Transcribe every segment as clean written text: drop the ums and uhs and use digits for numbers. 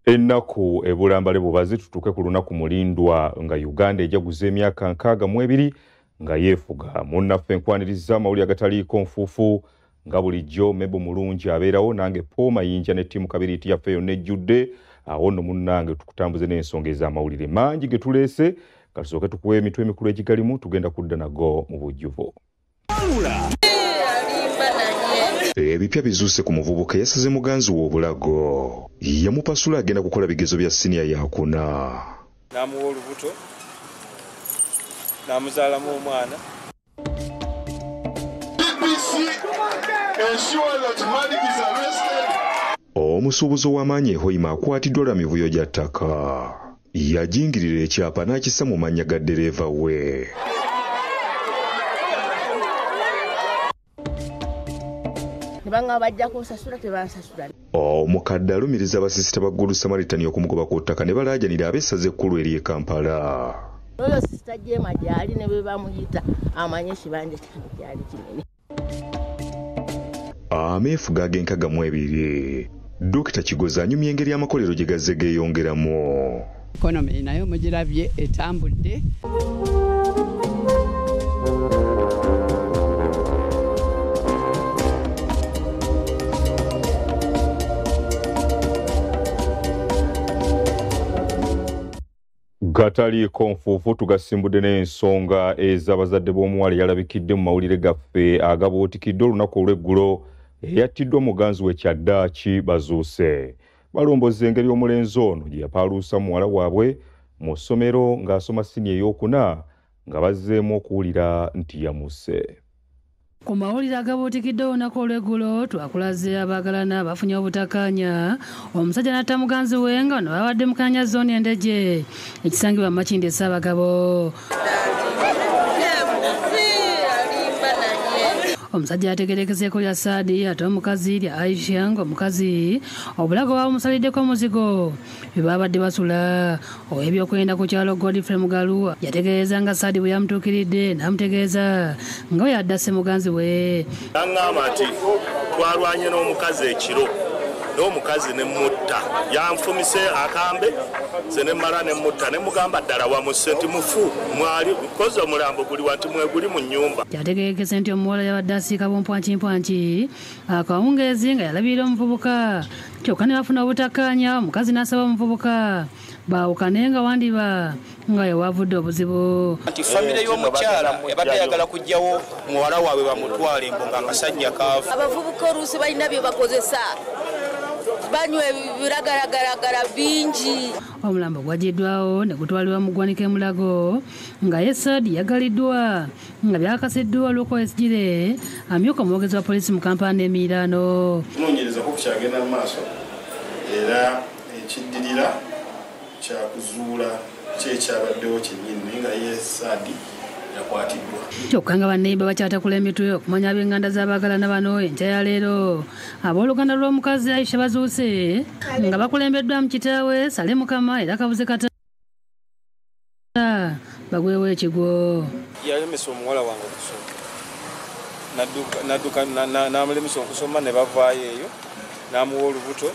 Ennaku ebulambale bubazi tutuuke ku lunaku mulindwa nga Uganda ejaguza emyaka 62 nga yeefuga. Munnaffe nkwaniriza amawulire agataliiko nfuufu nga bulijjo Mebo Mulungi abeerawo nange Paul Mayinja ne ttiimu Kabiriiti yaffe yonna ejjudde. Awo nno munnange tukutambuze n'ensonga ez'amawulire mangi ge tuleese. Katusooke tukuwe emitwe emikulu egigalimu, tugenda kudda nago mu bujjuvu. Ebipya bizuuse ku muvubuka eyasaze muganzi w'obulago. Yamupasula agenda kukola bigezo bya siniya yakuna. N'amuwa olubuto, n'amuzaalamu omwana. Omusuubuzi ow'amaanyi e Hoima akwatiddwa lwa mivuyo gya ttaka. Yajingirira ekyapa n'akissa mu mannya ga ddereeva we. Omukadde alumiriza abasisita ba Good Samaritan okumugoba ku ttaka ne balaajanira ab'essaza ekkulu ery'e Kampala. Oyo sisita Jema gy'ali ne bwe bamuyita amanye ekibanja kyange kyali kinene. Ameefuga ag'enkaga mu ebiri. Dokita Kigozi anyumya engeri amakolero gye gazze geeyongeramu. Economy nayo mugirabye etambudde. Gataliiko nfuufu tugasimbudde n'ensonga ez'abazadde b'omuwala eyalabikidde mu mawulire gaffe agabuutikidde olunaku olw'eggulo eyattiddwa muganzi we Kyaddaaki bazuuse. Balomboza engeri omulenzi ono gye yapaaluusa muwala waabwe mu ssomero ng'asoma siniya ey'okuna nga bazzeemu okuwulira nti yamusse. Ku mawulire agabuutikidde olunaku olw'eggulo twakulaze abaagalana bafunye obutakkaanya, omusajja n'atta muganzi we nga bano babadde mu Kanya zooni Endeje ekisangibwa Makindye Ssaabagabo. Omusajja yategerekeseeko lya Saadi ate omukazi lya Aisha ng'omukazi obulago babumusaliddeko omuzigo bye babadde basula. Ow'ebyokwenda ku kyalo Godfrey Mugalu yategeeza nga Saadi bwe yamutuukiridde n'amutegeeza nga bwe yaddase muganzi we. Yaŋŋamba nti twalwanye n'omukazi ekiro n'omukazi ne mutta, yanfumise akambe nze ne mmala ne mutta ne mugamba ddala wamusse nti mufu mwali kozi omulambo guli wa nti mweguli mu nnyumba. Yategerekese nti omuwala yabadde asiika bumpwankimpwanki akawungeezi nga yalabirira omuvubuka kyokka ne bafuna obutakkaanya, omukazi n'asaba omuvubuka baawukane nga wandiba nga yewavudde obuzibu. Nti famire y'omukyala ebadde eyagala kuggyawo muwala waabwe bamutwale mbu ng'akasajja kaavu. Abavubuka oluusi balina bye bakozesa, banywa ebiragalagalagala bingi. Omulambo gwagiddwawo ne gutwalibwa mu ggwanika e Mulago nga ye Saadi yagaliddwa nga byakasiddwa Luko Esgire amyuka omwogezi wa poliisi mu Kampala n'emiriraano. Tunoonyerezako ku kyagenda mu maaso era ekiddirira kyakuzuula ki ekyabaddewo kyennyini naye nga ye Saadi yakwatiddwa. Kyokka nga banneiba bakyatakula emitwe okumanya ab'enganda z'abaagalana bano enkya ya leero abooluganda lw'omukazi Aisha bazuuse nga bakulembeddwa mu kitaawe Sale Mukama era Kabuze Kata bagwewo ekigwo. Yalemesa omuwala wange okusoma, nadduka n'amulemesa okusoma ne bavaayo eyo n'amuwa olubuto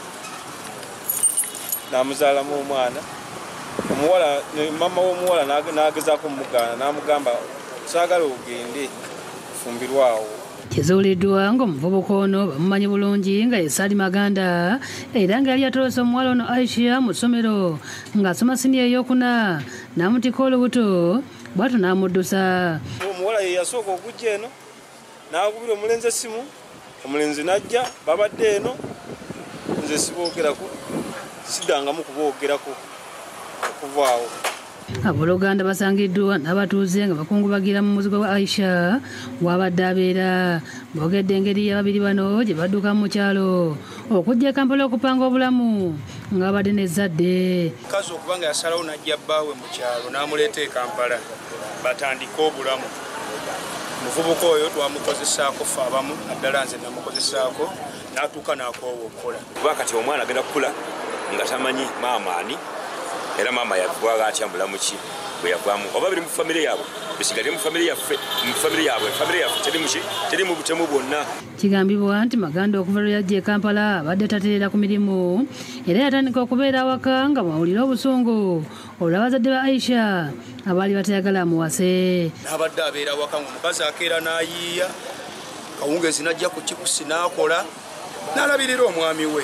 n'amuzaalamu omwana. Omuwala mama w'omuwala n'agezaako mumugaana n'amugamba saagala ogende fumbirwawo. Kizuuliddwa ng'omuvubuka ono bamumanyi bulungi nga ye Saadi Maganda era nga yali yatolose omuwala ono Aisha mu ssomero ng'asoma siniya ey'okuna n'amutikka olubuto bw'atyo n'amuddusa. Omuwala ye yasooka okujja eno n'akubira omulenzi essimu, omulenzi n'ajja babadde eno nze siboogerako siddangamu kuboogerako okuvaawo. Abooluganda basangiddwa n'abatuuze nga bakungubagira mu muzigo gwa Aisha w'abadde abeera. Boogedde engeri ababiri bano gye badduka mu kyalo okujja e Kampala okupanga obulamu nga babadde n'ezzadde. Omukazi okuba nga yasalawo n'ajja bbaawe mu kyalo n'amuleeta e Kampala batandike obulamu. Omuvubuka oyo twamukozesaako ffe abamu naddala nze namukozesaako n'atuuka n'akoowa okukola. Kuba kati omwana agenda kukula nga tamanyi maama ani era maama yavaaga atya mulamu ki bwe yavaamu oba biri mu famire yaabwe Bisigalire mu famire yaffe, mu famire yaabwe, famire yaffe teri mu butemu bwonna. Kigambibwa nti Maganda okuva lwe yajja e Kampala abadde tatereera ku mirimu era yatandika okubeera awaka nga bw'awulira obusungu olw'abazadde ba Aisha abaali batayagala amuwase. N'abadde abeera awaka ng'omukazi akeera n'ayiiya, kawungeezi n'ajja ku kikusi n'akola n'alabirira omwami we.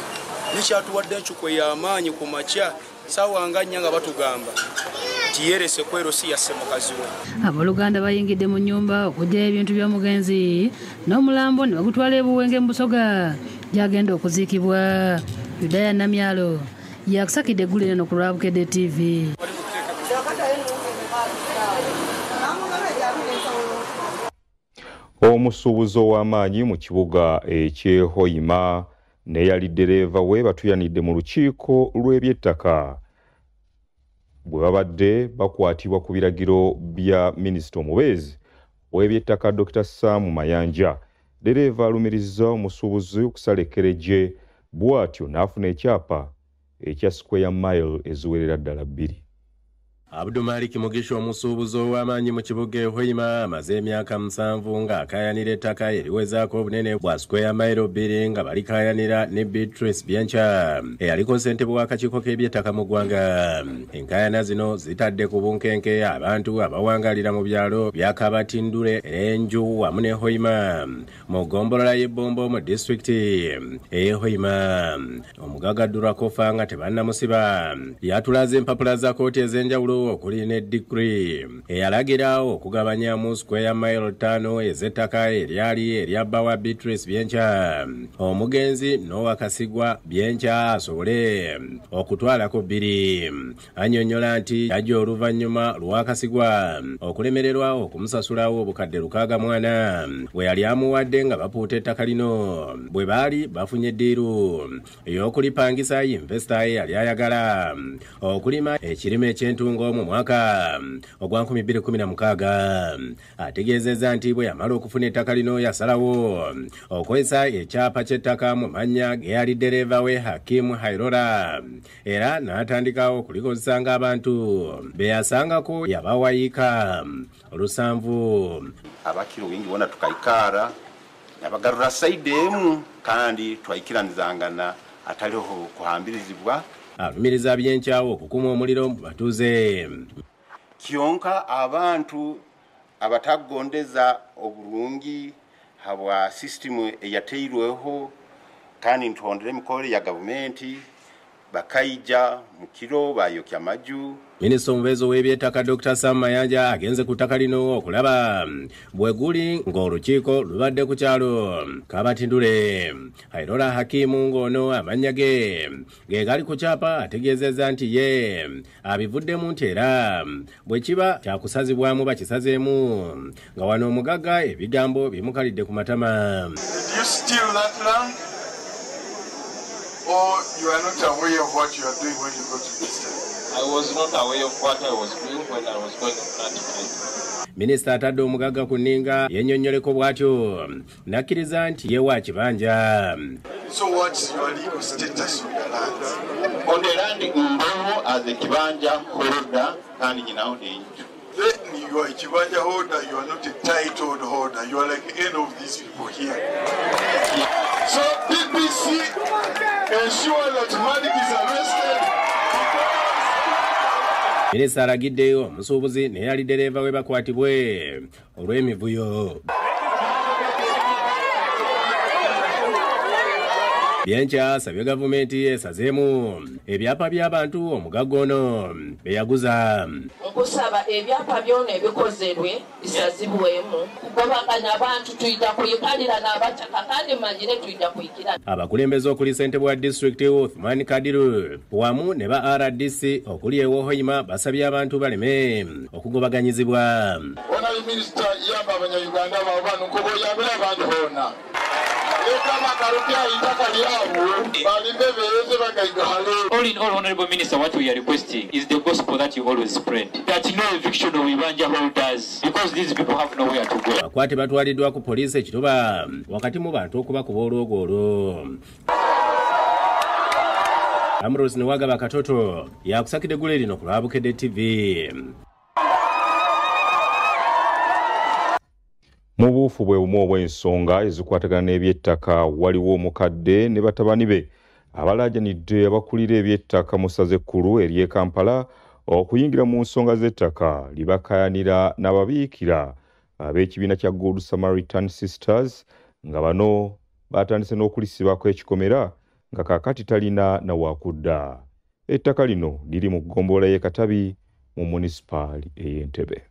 Nekyatuwadde encukwe y'amaanyi ku makya saawa nga nnya nga batugamba nti yeerese kwero si yasse mukazi we. Abooluganda bayingidde mu nnyumba okuggyayo ebintu by'omugenzi n'omulambo ne bagutwala e Buwenge mu Busoga gy'agenda okuziikibwa. Yudaya Namyalo yakusakidde eggulire eno ku lwa Bukedde TV. Omusuubuzi ow'amaanyi mu kibuga eky'e Hoima n'eyali ddereeva we batuyanidde mu lukiiko lw'ebyettaka bwe babadde bakwatibwa ku biragiro bya minisita omubeezi ow'ebyettaka Dr. Sam Mayanja. Ddereeva alumiriza omusuubuzi okusala ekkereje bw'atyo n'afuna ekyapa ekya square mile eziwerera ddala 2. Abdu Malik Mugisha omusuubuzi ow'amaanyi mu kibuga e Hoima amaze emyaka 7 ng'akaayanira ettaka eriwezaako obunene bwa square mile 2 nga balikaayanira ne Beatrice Byancha eyaliko ssentebe w'akakiiko k'ebyettaka mu ggwanga. Enkaayana zino zitadde ku bunkenke abantu abawangalira mu byalo bya Kabatindule, Enju wamu ne Hoima mu ggombolola y'e Bombo mu disitulikiti ey'e Hoima. Omugagga Durakofa nga tebannamusiba yatulaze empapula za kkooti ez'enjawulo okuli ne decree eyalagira okugabanya mu square mile 5 ez'ettaka eryali erya bba wa Beatrice Byencha omugenzi Noah Kasigwa Byencha asobole okutwalako 2. Annyonnyola nti yajja oluvannyuma lwa Kasigwa okulemererwa okumusasulawo obukadde 69 bwe yali amuwadde nga bapuuta ettaka lino bwe baali bafunye eddiiru ey'okulipangisa invesita eyali ayagala okulima ekirime eky'entungo mu mwaka ogwa 2016. Ategeezezza nti bwe yamala okufuna ettaka lino yasalawo okozesa ekyapa ky'ettaka mu mannya g'eyali ddereeva we Hakimu Hairora era n'atandika okulikozesa ng'abantu be yasangako yabawayiika 7. Abakiro wingi bona tukaikara nabagarura saide emu kandi twaikiranizangana ataliho kuhambirizibwa. Alumiriza Byenkyawo okukuma omuliro mu batuuze. Kyonka abantu abatagondeza obulungi habwa sisitimu eyateirweho kandi ntondere emikore ya gavumenti bakaija mukiro bayokya amaju. Minisita omubeezi w'ebyettaka Dr. Sam Mayanja agenze ku ttaka lino okulaba bwe guli ng'olukiiko lubadde ku kyalo Kabatindule. Hairora Hakimu ng'ono amannya ge ge gali ku kyapa ategeezezza nti ye abivuddemu nti era bwe kiba kyakusazibwamu bakisazeemu nga wano omugagga ebigambo bimukalidde ku matama. Did you steal that land? Or you are not aware of what you are doing when you go to this time? I was not aware of what I was doing when I was going to that place. Minisita atadde omugagga ku nninga yennyonnyoleko bw'atyo n'akkiriza nti ye wa kibanja. So what's your legal status on the land? On the land, Mbomo as a kibanja holder kandi nyinawo n'enju. Then you are a kibanja holder, you are not a titled holder. You are like any of these people here. So PPC ensure that Malik is arrested. Minisita alagidde omusuubuzi n'eyali ddereeva we bakwatibwe olw'emivuyo. Byenkya asabye gavumenti esazeemu ebyapa by'abantu omugagga ono be yaguza. Nkusaba ebyapa byona ebikozerwe bisazibwemu kugobaganya abantu tuyita kuyikalira n'abataka kandi manyire tuyita kuyikira. Abakulembeze okuli ssentebe wa disitulikiti Uthman Kadiru wamu ne ba RDC okuli e Hoima basabye abantu baleme okugobaganyizibwa. Honorable Minister yamba abanyayuganda bano nkoboyambira abantu bonna. All in all, Honorable Minister, what we are requesting is the gospel that you always spread. That no eviction of Ibanja holders, because these people have nowhere to go. Abakwate batwaliddwa ku poliisi e Kituba wakati mu bantu okubakuba olwogwolwo. Ambrose Niwagaba Katoto yakusakidde eggulire lino ku lwa Bukedde TV. Mu buufu bwe bumu obw'ensonga ezikwatagana n'ebyettaka, waliwo omukadde ne batabani be abalaajanidde abakulira ebyettaka mu ssaza ekkulu ery'e Kampala okuyingira mu nsonga z'ettaka libakayanira n'ababiikira ab'ekibiina kya Good Samaritan Sisters, nga bano batandise n'okulisibako ekikomera nga kaakati talina na waakudda. Ettaka lino liri mu ggombolola y'e Katabi mu munisipaali ey'Entebbe.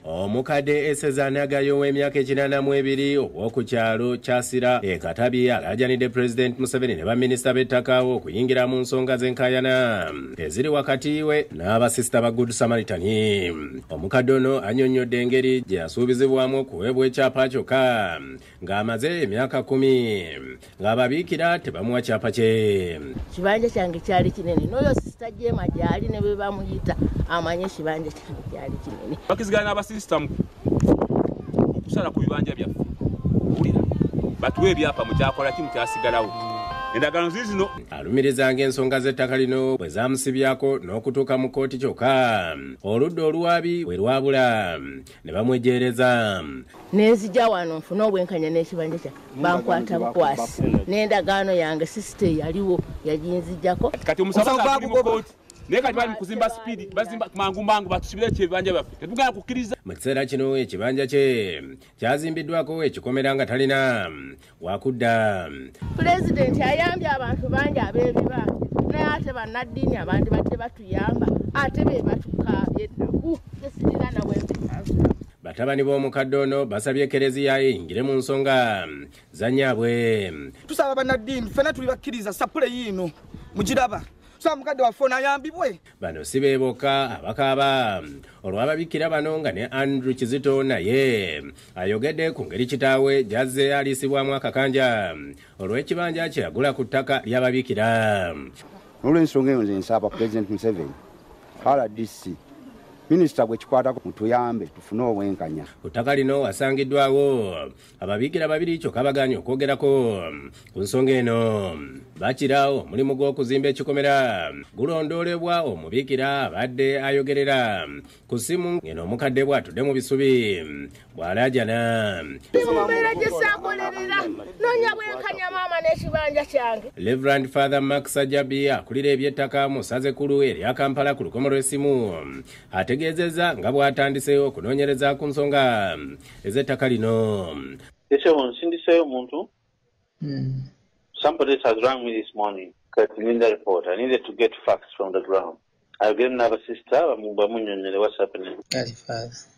Omukadde Esezanagayo w'emyaka 82 ow'oku kyalo Kyasira e Katabi alaajanidde Pulezidenti Museveni ne baminisita b'ettaka okuyingira mu nsonga z'enkaayana eziri wakati we n'abasisita ba Good Samaritan. Omukadde ono annyonnyodde engeri gye yasuubizibwamu okuweebwa ekyapa kyokka ng'amaze emyaka 10 ng'ababiikira tebamuwa kyapa kye. Kibanja kyange kyali kinene, n'oyo sisita Jema gy'ali ne bwe bamuyita amanye kibanja kyange kyali kinene. Bakizigana n'abasisita okusala ku bibanja byaffe, owulira batuwe ebyapa mukyakola ki mukyasigalawo endagaano zizino. Alumiriza ng'ensonga z'ettaka lino bwe zaamusibyako n'okutuuka mu kkooti kyokka oludda oluwabi bwe lwabula ne bamwejeereza. Nenzija wano nfune obwenkanya n'ekibanja kyange, bankwata bukwasi n'endagaano yange sisita eyaliwo yaginzijjako. Kati omusawo ali mu kkooti naye kati bali mu kuzimba sipiidi, bazimba mangu mangu batusibire ekibanja byaffe, tetugenda kukkiriza. Mu kiseera kino ekibanja kye kyazimbiddwako ekikomera nga talina wakudda. Pulezidenti ayambye abantu bangi ab'ebibanja, naye ate bannaddiini abandi badde batuyamba ate be batukaabye ennaku tesirina nawe. Batabani b'omukadde ono basabye Ekereziya eyingire mu nsonga za nnyaabwe. Tusaba bannaddiini ffenna tuli bakkiriza sapule yiino mugiraba. Mukadde waffe ono ayambibwe. Bano si be bokka abakaaba olw'ababiikira bano nga ne Andrew Kizito naye ayogedde ku ngeri kitaawe gy'azze aliisibwamu akakanja olw'ekibanja kye yagula ku ttaka ly'ababiikira. N'olw'ensonga eyo nze nsaba Pulezidenti Museveni, RDC, minisita gwe kikwatako mutuyambe tufune obwenkanya. Ku ttaka lino wasangiddwawo ababiikira babiri kyokka bagaanye okwogerako ku nsonga eno. Bakirawo omulimu gw'okuzimba ekikomera gulondoolebwa omubiikira abadde ayogerera ku ssimu ng'eno omukadde bw'atudde mu bisubi bw'alaajana. Ndi mu mbeera gye saakolerera, noonya bwenkanya maama n'ekibanja kyange. Reverend Father Mark Sajabi akulira ebyettaka mu ssaza ekkulu erya Kampala ku lukomo lw'essimu ategeezezza nga bw'atandiseewo okunoonyereza ku nsonga ez'ettaka lino. Nsindiseeyo omuntu. Somebody has rang me this morning. Linda report. I needed to get facts from the ground. I'll get another sister. What's happening?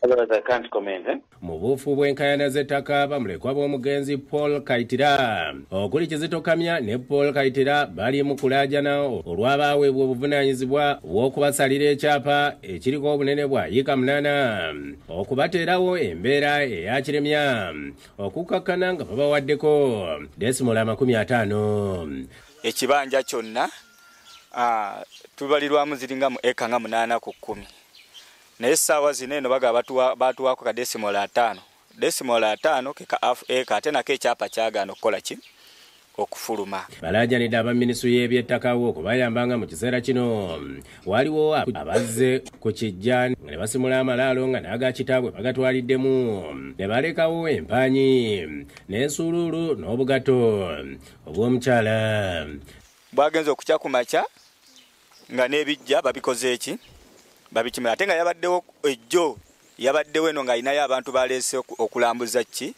Otherwise, I can't comment. Mu buufu bw'enkaayana z'ettaka bamulekwa b'omugenzi Paul Kaitira okuli Kizito Kamya ne Paul Kaitira bali mu kulaajana olw'abaaweebwa obuvunaanyizibwa bw'okubasalira ekyapa ekiriko obunene bwa yiika 8 okubateerawo embeera eya kiremya okukkakkana nga babawaddeko desimola 50. Ekibanja kyonna tubalirwamu ziringa mu eka nga 8 ku 10, naye essaawa zino eno bagaba batuwaako ka desimola 5, desimola 5 ke ka half eka, ate nako ekyapa kyagaana okukola ki okufuluma. Balaajanidde aba minisitule y'ebyettaka okubayambanga mu kiseera kino. Waliwo abazze ku kijja nga ne basimula amalaalo nga n'aga kitaabwe bagatwaliddemu ne balekawo empaanyi n'ensuuluulu n'obugato obw'omukyala. Bwagenze okukya ku makya nga n'ebijja babikoze eki babikimira, ate nga yabaddewo ejjo yabaddewo eno ng'alinayo abantu baleese okulambuza ki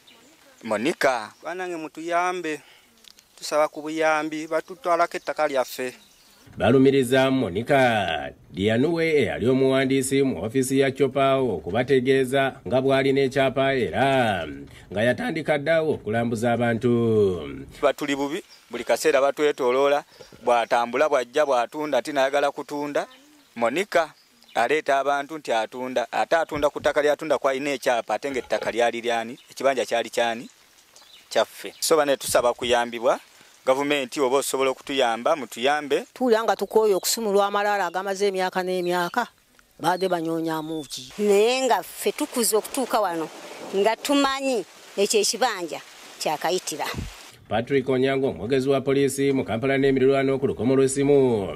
Monica. Banange mutuyambe, tusaba ku buyambi batutwalako ettaka lyaffe. Balumiriza Monica Dianuwe eyali omuwandiisi mu ofiisi ya Chopa okubategeeza nga bw'alina ekyapa era nga yatandika dda okulambuza abantu. Batuli bubi buli kaseera batwetooloola, bw'atambula bw'ajja bw'atunda ati nayagala kutunda. Monica aleeta abantu nti atunda, ate atunda ku ttaka ly'atunda kwalina ekyapa ate ng'ettaka lyali lyani, ekibanja kyali kyani kyaffe. So bane tusaba kuyambibwa gavumenti oba osobola okutuyamba mutuyambe. Tuwulira nga tukooye okusumulwa amalaalo agamaze emyaka n'emyaka baadde banyoonyaamu ki, naye nga ffe tukuze okutuuka wano nga tumanyi ekyo ekibanja kyakayitira. Patrick Onyango omwogezi wa poliisi mu Kampala n'emirirwano ku lukomo lw'essimu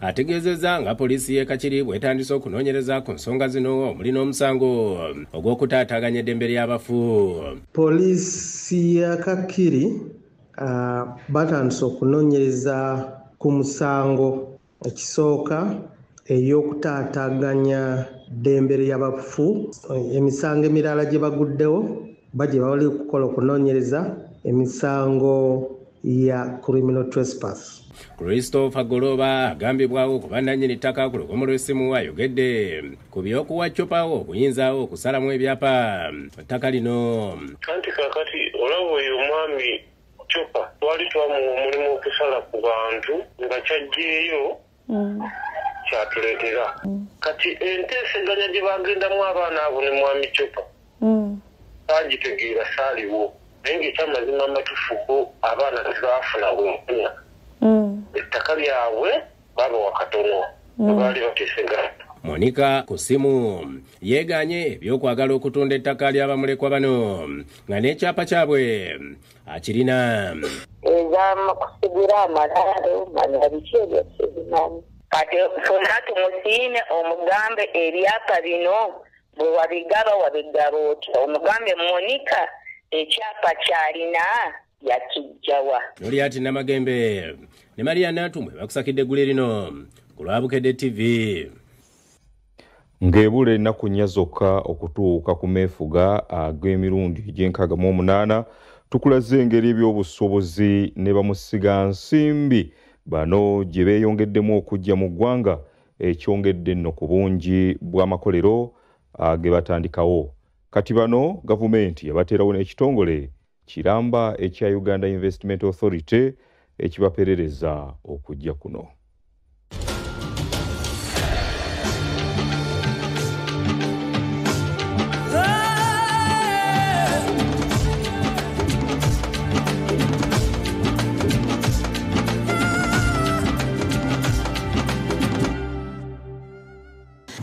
ategeezezza nga poliisi y'e Kakiri bw'etandise okunoonyereza ku nsonga zino omuli n'omusango ogw'okutaataaganya eddembe ly'abafu. Poliisi ya Kakiri batandise okunoonyereza ku musango ekisooka ey'okutaataaganya ddembe ly'abafu. Emisango emirala gye baguddewo bajje bali okukola okunoonyereza emisango ya criminal trespass. Christopher Goloba agambibwawo okuba nannyini ttaka ku lukomo lw'essimu ayogedde ku by'okuwa Chopawo obuyinza okusalamu ebyapa ttaka lino. Anti kaakati olaba oyo omwami Chopa twali twamuwa omulimu okusala ku bantu nga kyajjeeyo kyatuleetera. Kati enteeseganya gye bagendamu abaana abo ne mwami Chopa saagitegeera, saaliwo. Naye ng'ekyamazima amatuufu ko abaana tebaafuna bwenkanya. Ettaka lyabwe baabawa katono, baali bateeseganya. Monica ku ssimu yeeganye ebyokwagala okutunda ettaka ly'abamulekwa bano nga n'ekyapa kyabwe akirina. Ez'amakusigira amalaalo manya biki ebyo sibimanyi. Kati fonna tumusiime omugambe ebyapa bino bwe wabigaba wabigaba otya, omugambe Monica ekyapa kyalina yakijjawa. Juliet Namagembe ne Maria Nantumwe bakusakidde eggulire lino ku lwa Bukedde TV. Ng'ebula ennaku nnya zokka okutuuka ku meefuga ag'emirundi gy'enkaaga mu 8, tukulaze engeri ebyobusuubuzi ne bamusigansimbi bano gye beeyongeddemu okujja mu ggwanga, ekyongedde nno ku bungi bw'amakolero ge batandikawo. Kati bano gavumenti yabateerawo n'ekitongole kiramba ekya Uganda Investment Authority ekibaperereza okujja kuno.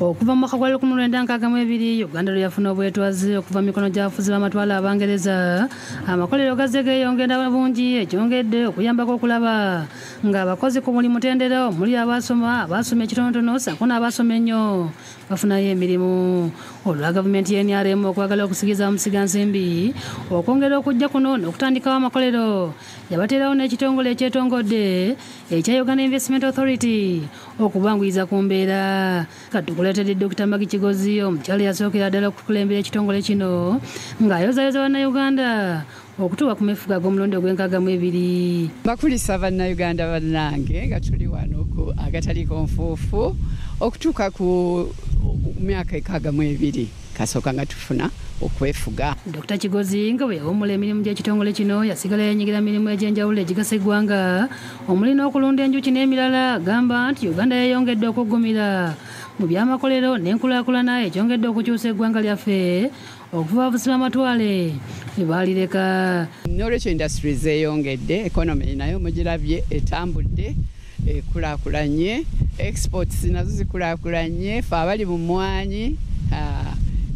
Okuva mu mwaka gwa 1962 Uganda lwe yafuna obwetwaze okuva mu mikono gy'abafuzi b'amatwale Abangereza, amakolero gazze geeyongera bungi, ekyongedde okuyambako okulaba ng'abakozi ku buli mutendera omuli abasoma, abasoma ekitonotono ssaako n'abasoma ennyo bafunayo emirimu. Olwa gavumenti ya NRM okwagala okusigiza musigansimbi okwongera okujja kuno n'okutandikawo amakolero, yabateerawo n'ekitongole ekyetongodde ekya Uganda Investment Authority okubanguyiza ku mbeera. Katukuleetedde Dr. Maggie Kigozi, omukyala yasookera ddala okukulembera ekitongole kino ng'ayozaayoza Bannayuganda okutuuka ku mefuga ag'omulundi ogw'enkaaga mu 2. Bakulisa Bannayuganda bannange nga tuli wano ku agataliiko nfuufu okutuuka ku myaka 62 kasooka nga tufuna okwefuga. Dr. Kigozi nga bwe yawummula emirimu gy'ekitongole kino yasigala yenyigira mirimu egy'enjawulo egigasa eggwanga omuli n'okulunda enjuki n'emirala. Agamba nti Uganda yeeyongedde okuggumira mu byamakolero n'enkulaakulana ekyongedde okukyusa eggwanga lyaffe okuva abafuzi b'amatwale bwe baalireka. N'olwekyo industry zeeyongedde, economy nayo mugirabye etambudde, ekulaakulanye, exports nazo zikulaakulanye, ffe abali mu mmwanyi,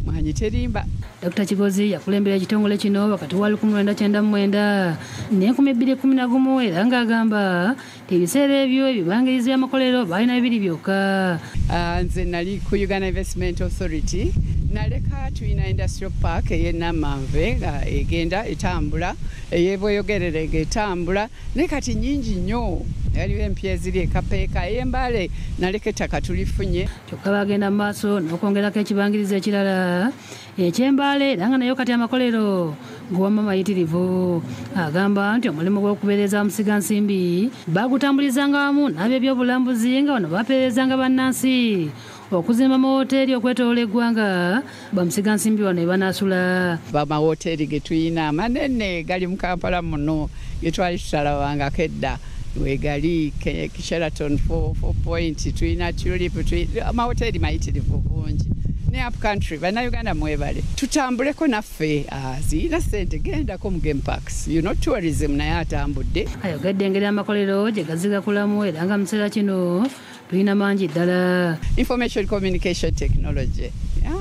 mwanyi terimba. Dr. Kigozi yakulembera ekitongole kino wakati wa 1999 ne 2011 era ng'agamba nti ebiseera ebyo ebibangirizi by'amakolero baalina bibiri byokka. Nze nali ku Uganda Investment Authority, naleka tulina industrial park ey'e Namanve nga egenda etambula, ey'e Bweyogerere ng'etambula, naye kati nnyingi nnyo. Waliwo empya eziri e Kapeeka, ey'Embaale naleka ettaka tulifunye. Kyokka bagenda mu maaso n'okwongerako ekibangirizi ekirala eky'Embaale era nga nayo kati amakolero guwama mayitirivu. Agamba nti omulimu gw'okubeereza musigansimbi bagutambulizanga wamu n'ab'ebyobulambuzi nga bano bapeerezanga bannansi okuzimba amawoteeri okwetoloola eggwanga bamusigansimbi bano ne banaasula. Bamawoteeri ge tuyina amanene gali mu Kampala muno ge twali tutalabangako edda wegali Sheraton, Four Point, tulina Tulip, amawoteeri mayitirivu bungi ne up country. Bannayuganda mwebale tutambuleko naffe, ziyina ssente, gendako mu game parks, tourism naye atambudde. Ayogedde engeri amakolero gye gazigakulamu era nga mu kiseera kino tulina mangi ddala. Information communication technology, yeah?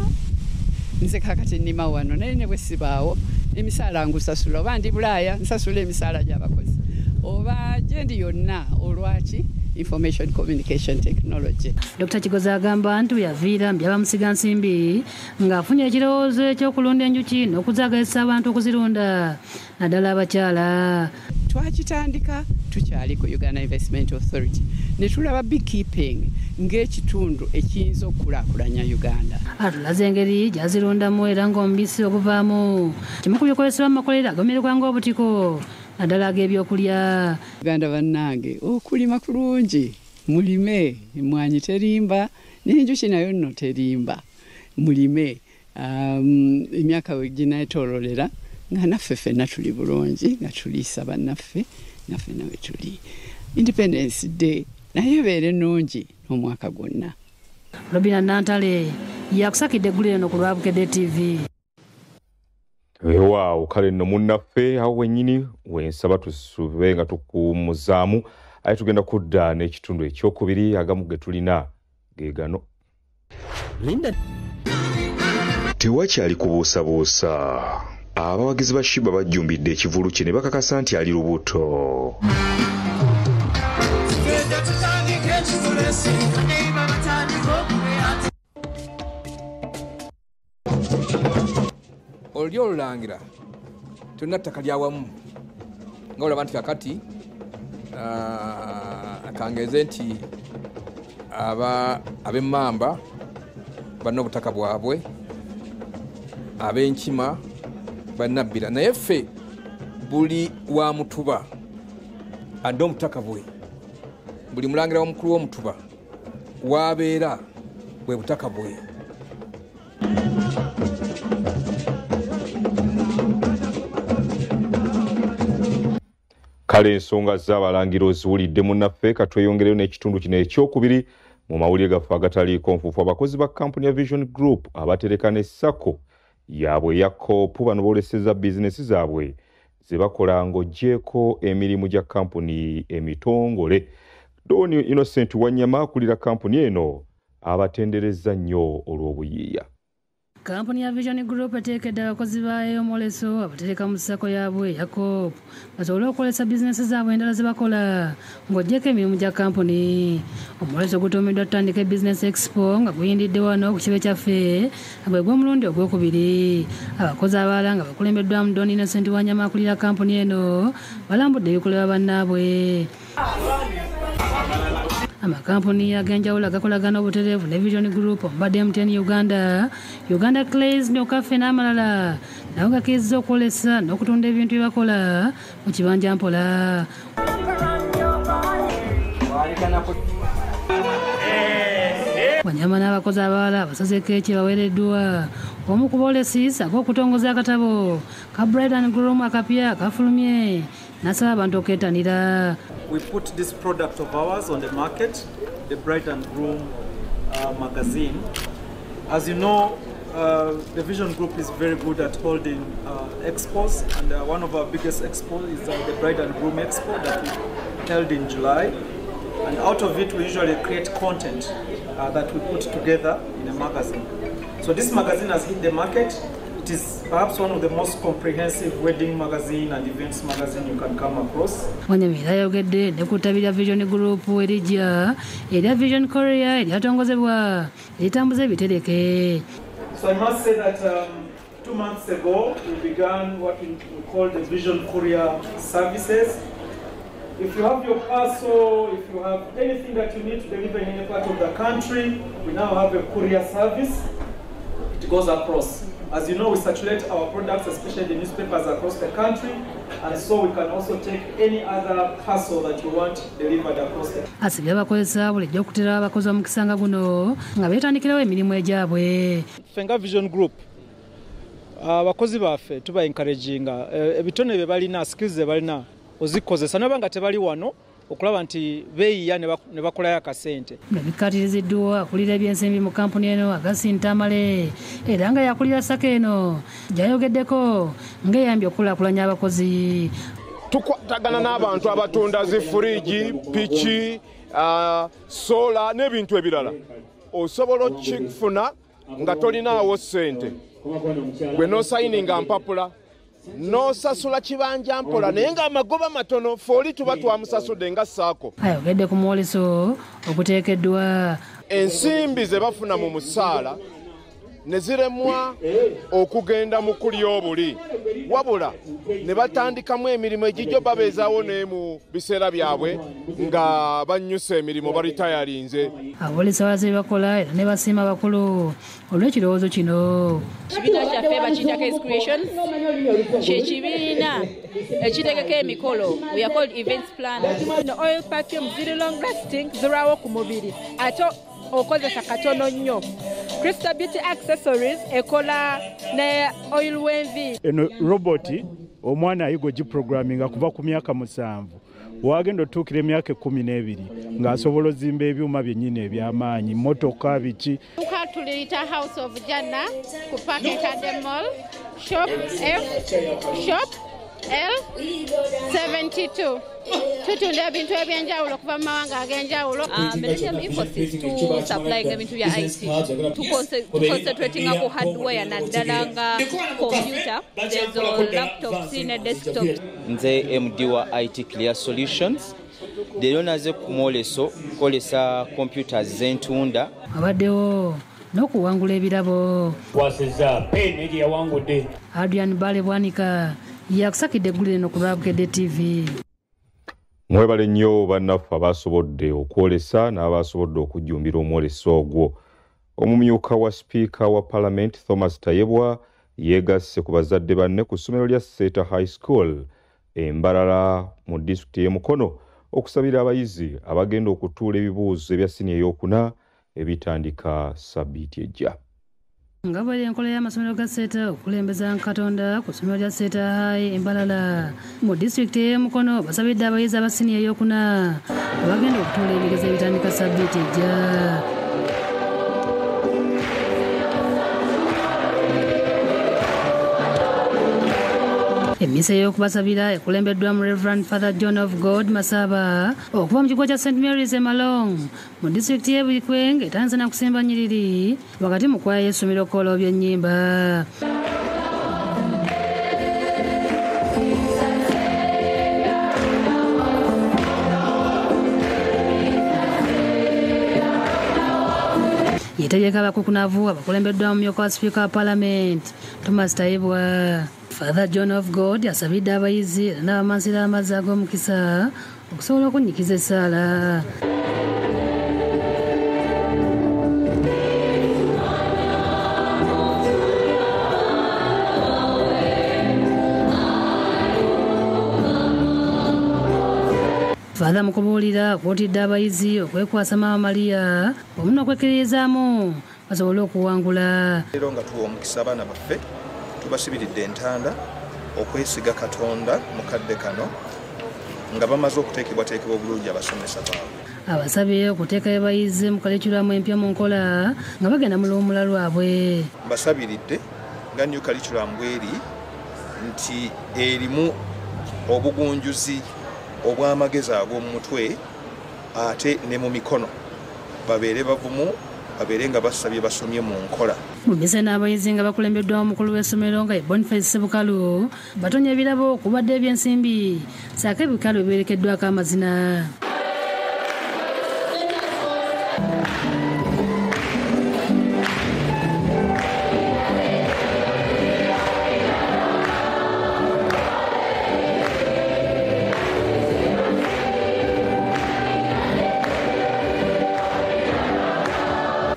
Nze kakati nnima wano naye ne bwe sibaawo Emisaala ngusasula, oba ndi Bulaaya nsasula emisaala gy'abakozi, oba gyendi yonna, olwaki information communication technology. Dr. Kigozi agamba nti yaviira mu by'abamusigansimbi ng'afunye ekirowoozo eky'okulunda enjuki n'okuzaagazisa abantu okuzirunda naddala abakyala. Twakitandika tukyali ku Uganda Investment Authority ne tulaba beekeeping ng'ekitundu ekiyinza okukulaakulanya Uganda. Atulaze engeri gy'azirundamu era ng'omubisi oguvaamu kimu ku bikozesebwa mu makolero agamererwa ng'obutiko naddala ag'ebyokulya. Uganda bannange, okulima kulungi, mulime, emmwanyi terimba n'enjuki nayo nno terimba, mulime. Emyaka we gineetoololera nga naffe ffenna tuli bulungi, nga tuliisa bannaffe, nga ffenna we tuli. Independence Day naye ebeere nnungi n'omwaka gwonna. Robina Nantale yakusakidde eggulire eno ku lwa Bukedde TV. Weewaawo, kale nno munnaffe awo wennyini wensaba tusube nga tukuwummuzaamu, aye tugenda kudda n'ekitundu ekyokubiri agamu ge tulina ge gano. Linda. Tewakyali kubuusabuusa, abawagizi ba Sheebah bajjumbidde ekivulu kye ne bakakasa nti ali lubuto. Olulyo olulangira tulina ttaka lyawamu nga olaba nti kakati akangeze nti ab'emmamba balina obutaka bwabwe, ab'enkima bannabbira, naye ffe buli wa mutuba adde omutaka bwe, buli mulangira w'omukulu w'omutuba wabeera bwe butaka bwe. Kale ensonga z'abalangira oziwulidde munnaffe, katweyongereyo n'ekitundu kino ekyokubiri mu mawulire gaffe agataliiko nfuufu. Abakozi ba kampuni ya Vision Group abatereka ne SACCO yaabwe eya Coop bano boolesezza bizinesi zaabwe ze bakola ng'oggyeeko emirimu gya kampuni emitongole. Don Innocent Wanyama akulira kampuni eno abatenderezza nnyo olw'obuyiiya. Kampuni ya Vision Group eteekedde abakozi baayo omwoleso abatereka mu SACCO yaabwe eya Coop basobole okukolesa bizinesi zaabwe endala ze bakola ng'oggyeko emirimu gya kampuni. Omwoleso gutuumiddwa Tutandike Business Expo nga guyindidde wano ku kibe kyaffe nga gwe gw'omulundi ogwokubiri. Abakozi abalala nga bakulembeddwamu Don Innocent Wanyama akulira kampuni eno balambudde ebikolebwa bannaabwe. Amakampuni ag'enjawulo agakolagana obutereevu ne Vision Group omubadde MTN Uganda, Uganda Clays, Nyokafe n'amalala nabo gakkirizza okwolesa n'okutunda ebintu bye bakola mu kibanja mpola. Wanyama n'abakozi abalala abasazeeko ekibaweereddwa omu ku boolesi ssaako okutongoza akatabo ka Bride and Groom akapya kafulumye n'asaba abantu okwetanira. We put this product of ours on the market, the Bride and Groom magazine. As you know, the Vision Group is very good at holding expos, and one of our biggest expos is the Bride and Groom Expo that we held in July. And out of it, we usually create content that we put together in a magazine. So this magazine has hit the market. It is perhaps one of the most comprehensive wedding magazine and events magazine you can come across. Wanyama era ayogedde ne ku ttabi lya Vision Group erijja erya Vision Korea eryatongozebwa eritambuza ebitereke. So I must say that 2 months ago we began what we call the Vision Korea services. If you have your parcel, if you have anything that you need to deliver in any part of the country, we now have a courier service. It goes across. As you know, we saturate our products, especially the newspapers, across the country, and so we can also take any other parcel that you want delivered across the country. Asabye abakozesa bulijjo okutera abakozi omukisa nga guno nga beetandikirawo emirimu egyabwe. Ffe nga Vision Group, abakozi baffe tuba encouraginga ebitone bye balina, skills ze balina ozikozesa naba nga tebali wano okulaba nti beeyiya ne bakolayo akasente. Bino bikkaatiriziddwa akulira ebyensimbi mu kampuni eno Augustine Tamale era nga yakulira SACCO eno gy'ayogeddeko ng'eyambye okukulaakulanya abakozi. Tukwatagana n'abantu abatunda zi furiji, piki, sola n'ebintu ebirala. Osobola okukifuna nga tolinaawo ssente, gwe n'osayininga mpapula N'osasula kibanja mpola naye ng'amagoba matono ffe oli tuba twamusasudde nga SACCO. Ayogedde ku mwoleso oguteekeddwa. Ensimbi ze bafuna mu musaala ne ziremwa okugenda mu kulya obuli, wabula ne batandikamu emirimu egijjo babeezaawo ne mu biseera byabwe nga bannyusa emirimu baritayalinze. Abolesa balaze bye bakola era ne basiima abakulu olw'ekirowoozo kino. Ekibiina kyaffe bakiyita Case Creations, kye kibiina ekitegeka emikolo. We are called events planners. No oil perfume ziri long lasting, zirwawo ku mubiri ate okozesa katono nnyo. Crystal Beauty Accessories ekola ne oil w'envi. Eno roboti omwana ayiga ogiprogramminga kuva ku myaka 7 wagenda otuukira emyaka 12 ng'asobola ozimba ebyuma byennyini eby'amaanyi, motoka biki. Duka tuliyita House of Jannah ku Park Academy Mall, shop F, shop L72. Tutunda ebintu ebyenjawulo okuva mu mawanga ag'enjawulo. Millennium Infosys tu supplying ebintu bya IT. Tuconcentratinga ku hardware naddala nga computer, ezo laptops ne desktop. Nze MD wa IT Clear Solutions. Leero naze ku mwoleso kukolesa computers z'entunda. Abaddewo n'okuwangula ebirabo. Kwasizza pen gye yawangudde. Adrian Bale Bwanika yakusakidde eggulire eno ku Lwabkedde TV. Mwebale nnyo bannaffe abasobodde okwolesa n'abasobodde okujjumbira omwoleso ogwo. Omumyuka wa sipiika wa Palamenti Thomas Tayebwa yeegasse ku bazadde banne ku ssomero lya Seeta High School e Mbarara mu disitulikiti y'e Mukono okusabira abayizi abagenda okutuula ebibuuzo ebya siniya ey'okuna ebitandika sabbiiti ejja. Nga bweri enkola y'amasomero ga Seeta okukulembeza Katonda ku ssomero lya Seeta High e Mbarara mu disitulikiti y'e Mukono basabidde abayizi aba siniya ey'okuna abagenda okutuula ebigezo ebitandika sabbiiti ejja. Emmisa ey'okubasabira ekulembeddwa mu Reverend Father John of God Masaba okuva mu kigo kya St Mary's e Malong mu disitulikiti y'e Buikwe ng'etandise na kusimba nnyiriri wakati mu kwaya y'essomero koolo by'ennyimba. Yetegeka abakukunavu abakulembeddwa mu myuka wa sipiika wa Palamenti Thomas Tayebwa. Father John of God asabidde abayizi era n'abamansira amazzi ag'omukisa okusobola okunnyikiza essaala. Father mu kubuulira akuutidde abayizi okwekwasa Maama Maria wamu n'okwekkiririzaamu basobole okuwangula. Leero nga tuwa omukisa abaana baffe tubasibiridde entanda okwesiga Katonda mu kadde kano nga bamaze okuteekebwateekebwa obulungi abasomesa baabwe. Abasabye okuteeka abayizi mu kalikulamu empya mu nkola nga bagenda mu luwummula lwabwe. Mbasabiridde nga new curriculum bw'eri nti erimu obugunjuzi obw'amagezi ag'omu mutwe ate ne mu mikono, babeere bavumu, babeere nga basabye basomye mu nkola. Mu mmisa n'abayizi nga bakulembeddwa omukulu w'essomero nga ye Boniface Ssebukalu batonya ebirabo okubadde ebyensimbi ssaako ebikalu ebiwerekeddwako amazina.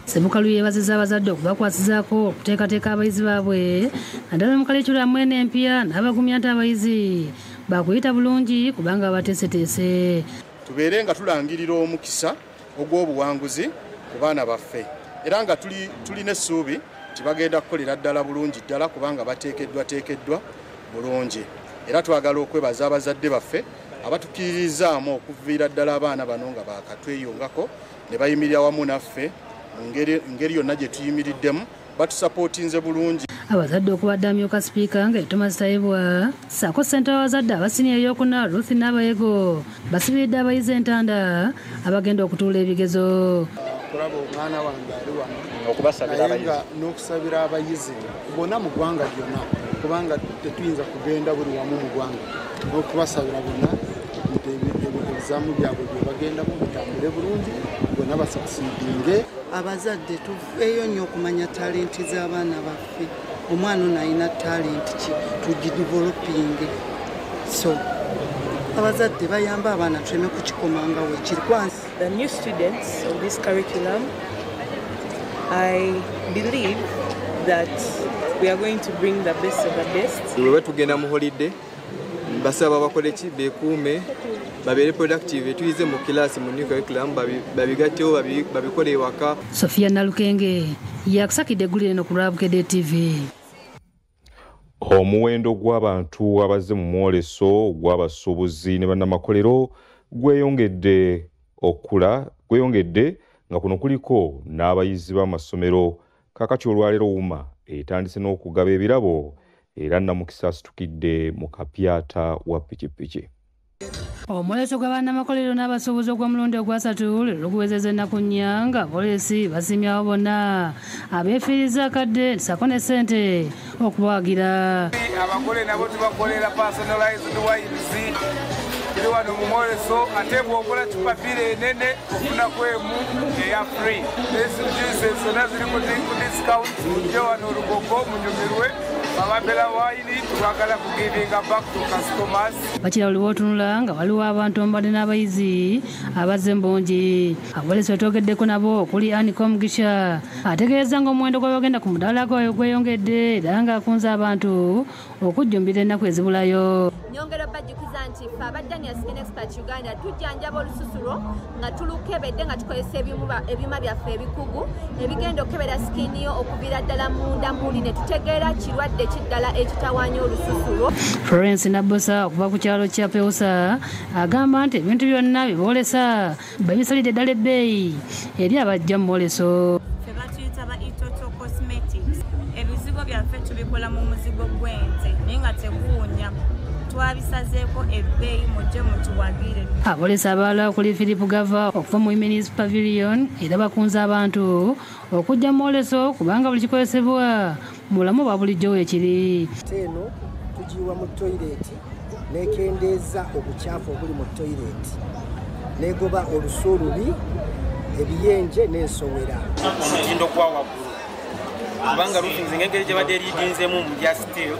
Ssebukalu yeebazizza abazadde okubakwasizaako okuteekateeka abayizi baabwe naddala mu kalikulamu eno empya n'abagumya nti abayizi baakuyita bulungi kubanga bateeseteese. Tubeere nga tulangirira omukisa ogw'obuwanguzi ku baana baffe era nga tulina essuubi nti bagenda kukolera ddala bulungi ddala kubanga bateekeddwateekeddwa bulungi. Era twagala okwebaza abazadde baffe abatukkiririzaamu okuviira ddala abaana bano nga baakatweyongako ne bayimirira wamu naffe ngeri yonna gye tuyimiriddemu batusapootinze bulungi. Abazadde okubadde amyuka sipiika nga Thomas Tayebwa ssaako ssentebe w'abazadde aba siniya ey'okuna Ruth Nabayego basibiridde abayizi entanda abagenda okutuula ebigezo. Kulaba omwana wange ali wano n'okusabira abayizi bonna mu ggwanga lyonna Kubanga tetuyinza kugenda buli wamu mu ggwanga n'okubasabira bonna nti ebizaamu byabwe bye bagendamu bitambule bulungi, bonna basucceedinge. Abazadde tuveeyo nnyo okumanya talenti z'abaana baffe. Omwana ono alina talenti ki, tugidevelopinge. So abazadde bayamba abaana tuleme kukikomanga weekiri kwansi. The new students of this curriculum, I believe that we are going to bring the best of the best. Lwe tugenda mu holiday, basaba bakole ki, bekuume, babeere productive, tuyize mu class mu new curriculum, babigattewo, babikole ewaka. Sofia Nalukenge yakusakidde eggulire eno ku lwa Bukedde TV. Omuwendo gw'abantu abazze mu mwoleso gw'abasuubuzi ne bannamakolero gweyongedde okula, gweyongedde nga kuno kuliko n'abayizi b'amasomero. Kaakati olwaleero UMA etandise n'okugaba ebirabo era Namukisa asitukidde mu kapyata wa pikipiki. Omwoleso gw'abannamakolero n'abasuubuzi ogw'omulundi ogwasatu leero guwezezza ennaku nnya nga abaolesi basiimyawo bonna abeefiiriza akadde ssaako ne ssente okubawagira. Abagole nabo tubakolera personalized wines, tuli wano mu mwoleso, ate bw'okola cupa bbiri enene ofunako emu eya free. Juices zonna ziri ku discount, mujje wano Olugogo munyumirwe. Bababela wayini twagala kugivinga back to customers. Bakira buli w'otunula nga waliwo abantu omubadde n'abayizi abazze mu bungi. Abolesi betwogeddeko nabo okuli Annika Omugisha ategeeza ng'omuwendo gw'abagenda ku mudaala gwayo gweyongedde era ng'akunze abantu okujjumbira ennaku ezibulayo. Nyongera bajjukiza nti ffe aba Daniel Skin Expert Uganda tujjanjaba olususu lwo nga tulukebedde nga tukozesa ebyuma byaffe ebikugu ebigenda okukebera skin yo okuviira ddala munda muli ne tutegeera kirwadde kiddala ekitawaanya olususu lwo. Florence Nabbosa okuva ku kyalo kya Peusa agamba nti ebintu byonna biboolesa babisalidde ddala ebbeeyi eri abajja mu mwoleso. Ffe batuyita ba Itoto Cosmetics. Ebizigo byaffe tubikola mu muzigo gw'ente naye nga teguwunya. Twabisazeeko ebbeeyi mujje mutuwagire. Abolesa abalala okuli Philip Gava okuva mu Women's Pavilion era bakunze abantu okujja mu mwoleso kubanga buli kikozesebwa mu bulamu bwa bulijjo weekiri. Eno tugiyiwa mu toyireeti n'ekendeeza obukyafu obuli mu toyireeti n'egoba olusu olubi, ebiyenje n'ensowera. Omutindo gwa waggulu kubanga roofings engeri gye badde eriidinzeemu mu bya steel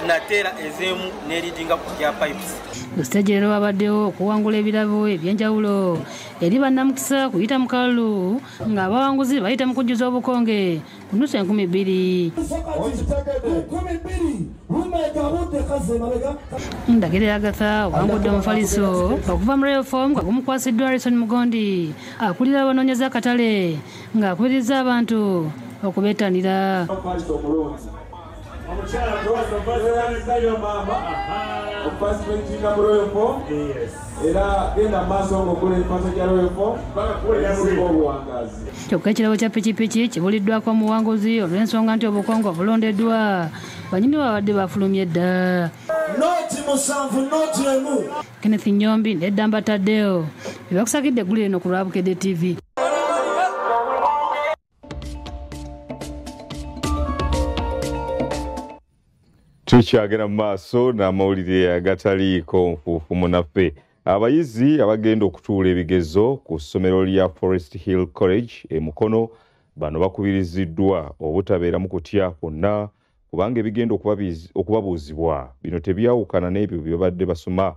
nateera ezeemu n'eriidinga ku bya pipes. Siteegi leero babaddewo okuwangula ebirabo ebyenjawulo eri bannamukisa kuyita mu kalulu ng'abawanguzi bayita mu kujjuza obukonge ku nusu 2000. Ndagire Agatha owangudde omufaliso okuva mu Royal Form nga gumukwasiddwa Harrison Mugondi akulira abanoonyeza akatale ng'akubiriza abantu okubeetanira. Kyokka ekirabo kya pikipiki kibuliddwako omuwanguzi olw'ensonga nti obukongo obulondeddwa bannyini babadde bafulumye dda. Noti 7 noti 1. Kenneth Nyombi n'Eddamba Tadeo bebakusakidde eggulire eno ku lwa Bukedde TV. Tukyagenda mu maaso n'amawulire agataliiko nfuufu munaffe. Abayizi abagenda okutuula ebigezo ku ssomero lya Forest Hill College e Mukono bano bakubiriziddwa obutabeeramu kutya kwonna kubanga ebigenda okubabuuzibwa bino tebyawukana n'ebyo bye babadde basoma.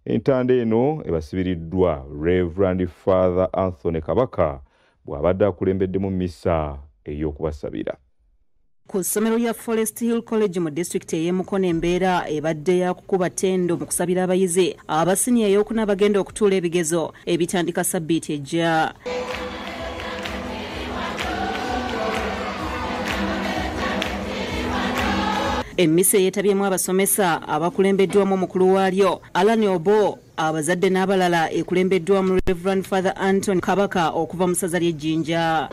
Entanda eno ebasibiriddwa Reverend Father Anthony Kabaka bw'abadde akulembeddemu mmisa ey'okubasabira. Ku ssomero lya Forest Hill College mu disitulikiti ey'e Mukono embeera ebadde ya kukuba ttendo mu kusabira abayizi abasiniya ey'okuna bagenda okutuula ebigezo ebitandika sabbiiti ejja. Emmisa eyeetabyemu abasomesa abakulembeddwamu omukulu waalyo Alan Obo, abazadde n'abalala ekulembeddwamu Reverend Father Anthony Kabaka okuva mu ssaza ly'e Jjinja.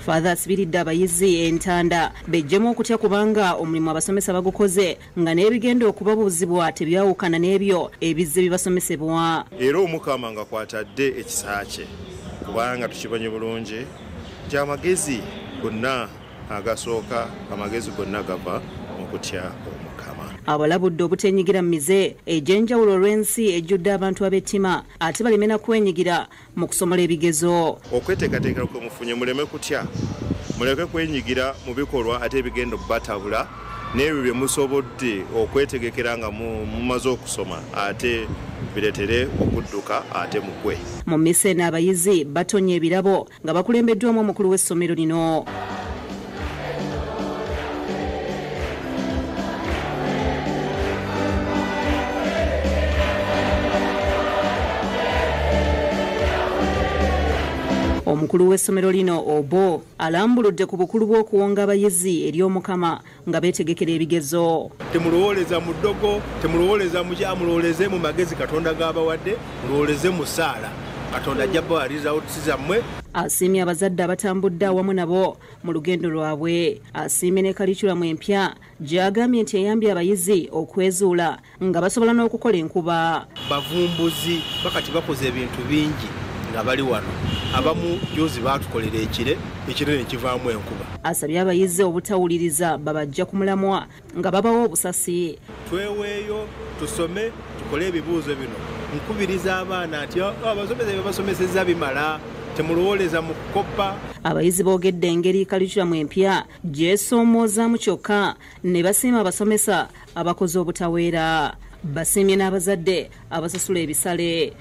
Father asibiridde abayizi entanda bejjemu okutya kubanga omulimu abasomesa bagukoze nga n'ebigenda okubabuuzibwa tebyawukana n'ebyo ebizze bibasomesebwa. Era Omukama nga kwatadde ekisa kye ku Kubanga tukimanyi bulungi nti amagezi gonna agasooka, amagezi gonna gava mu kutya Omukama. Abalabudde obutenyigira mu mize egy'enjawulo olw'ensi ejjudde abantu ab'ettima, ate baleme na kwenyigira mu kusomola ebigezo. Okweteekateeka kwe mufunye, muleme kutya, muleke kwenyigira mu bikolwa ate ebigenda okubatabula n'ebyo bye musobodde okwetegekera nga mumaze okusoma, ate bireetere okudduka ate mugwe. Mu mmisa eno abayizi batonye ebirabo nga bakulembeddwamu omukulu w'essomero lino. Omukulu w'essomero lino Obo alambuludde ku bukulu bw'okuwonga abayizi eri Omukama nga beetegekera ebigezo. Temulowooleza mu ddogo, temulowooleza mu kya, mulowooleze mu magezi Katonda g'abawadde, mulowooleze mu ssaala. Katonda ajja kubawa results zammwe. Asiimye abazadde abatambudde awamu nabo mu lugendo lwabwe. Asiimye ne kaliculamu empya gy'agambye nti eyambye abayizi okwezuula nga basobola n'okukola enkuba. Bavumbuzi bakati bakoze ebintu bingi nga bali wano. Abamu juzi baatukolera ekire, ekire ne kivaamu enkuba. Asabye abayizi obutawuliriza babajja ku mulamwa nga babawa obusasi. Tweweeyo, tusome, tukole ebibuuzo bino. Nkubiriza abaana nti abasomesa bye basomesezza bimala, temulowooleza mu kukoppa. Abayizi boogedde engeri kaliculamu empya gy'esoomoozaamu kyokka ne basiima abasomesa abakoze obutaweera. Basiimye n'abazadde abasasula ebisale.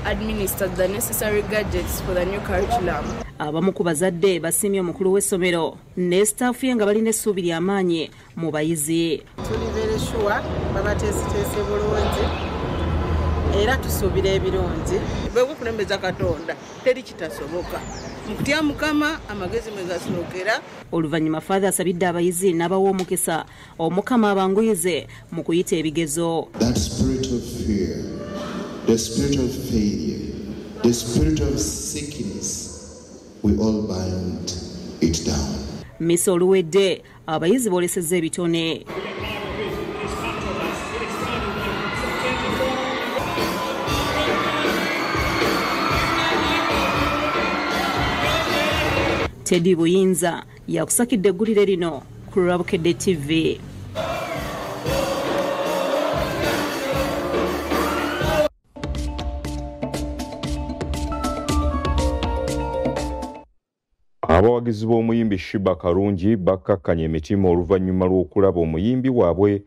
Administered the necessary gadgets for the new curriculum. Abamu ku bazadde basiimye omukulu w'essomero ne sitaafu ye nga balina essuubi ly'amaanyi mu bayizi. Tuli very sure babateeseteese bulungi era tusuubira ebirungi. Bwe bukulembeza Katonda teri kitasoboka. Mu kutya Mukama amagezi mwe gasookera. Oluvannyuma Father asabidde abayizi n'abawa omukisa Omukama abanguyize mu kuyita ebigezo. That spirit of fear, the spirit of failure, the spirit of sickness, we all bind it down. Mmisa oluwedde abayizi boolesezza ebitone. Teddy Buyinza yakusakidde eggulire lino ku Lwabukedde TV. Abawagizi b'omuyimbi Sheebah Karungi bakkakkanya emitima oluvannyuma lw'okulaba omuyimbi waabwe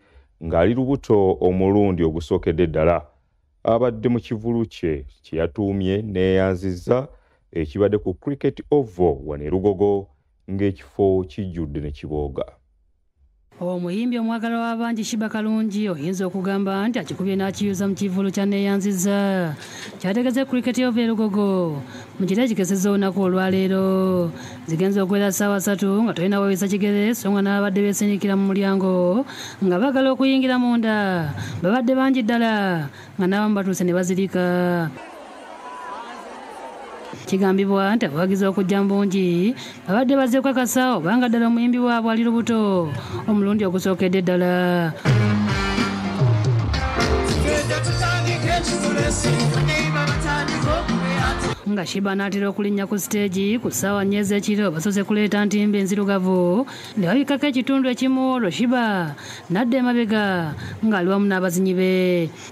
ng'ali lubuto omulundi ogusookedde ddala. Abadde mu kivulu kye kye yatuumye neeyanzizza ekibadde ku Cricket Oval wano e Lugogo ng'ekifo kijjudde ne kibooga. Omuyimbi omwagalwa w'abangi Sheebah Karungi oyinza okugamba nti akikubye n'akiyuza mu kivvulu kya Neeyanzizza kyategeze Cricket Oval e Lugogo mu kiro ekikesezza olunaku olwaleero. Zigenze okuwera ssaawa 3 nga tolina weewisa kigere, so nga n'ababadde beesinikira mu mulyango nga baagala okuyingira munda babadde bangi ddala nga n'abamu batuuse ne bazirika. Kigambibwa nti abawagizi okujja mu bungi babadde bazze kukakasa obanga ddala omuyimbi waabwe ali lubuto omulundi ogusookedde ddala. Nga Sheebah anaatera okulinnya ku siteegi ku ssaawa 4 ez'ekiro basoose kuleeta ntimbe enzirugavu ne babikkako ekitundu ekimu, olwo Sheebah n'adda emabega ng'ali wamu n'abazinyi be.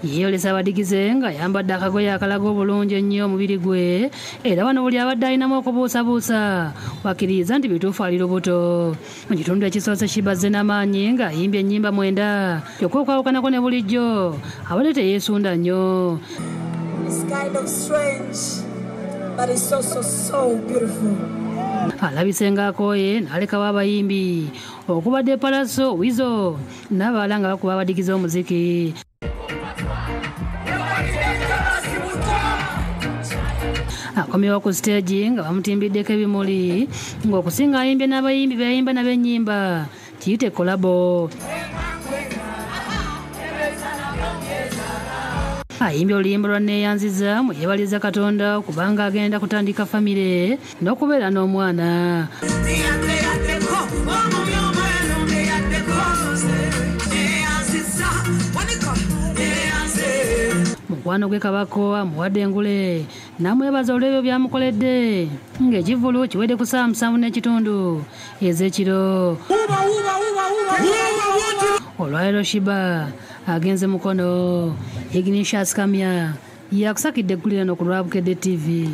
Yeeyolesa abadigize ng'ayambadde akagoye akalaga obulungi ennyo omubiri gwe, era wano buli abadde alinamu okubuusabuusa wakkiriza nti bituufu ali lubuto. Mu kitundu ekisoose Sheebah azze n'amaanyi ng'ayimbye ennyimba 9 kyokka okwawukanako ne bulijjo abadde teyeesunda nnyo. It's kind of strange, but it's also so beautiful. Alabise ng'akooye n'alekawo abayimbi okubadde Palaso, Wizo n'abalala nga bakuba abadigize omuziki. Akomyewo ku siteegi nga bamutimbiddeko ebimuli ng'okusinga ayimbye n'abayimbi beyayimba nabo ennyimba kiyite kolabo. Ayimbye oluyimba lwa Neeyanziza mwe yeebaliza Katonda kubanga agenda kutandika famire n'okubeera n'omwana. Mukwano gwe Kabako amuwadde engule Namwebaza olw'ebyo by'amukoledde ng'ekivvulu kiwedde ku ssaawa 7:30 ez'ekiro. Olwaleero Sheebah agenze Mukono. Ignatius Kamya yakusakidde eggulire no ku lwa Bukedde TV.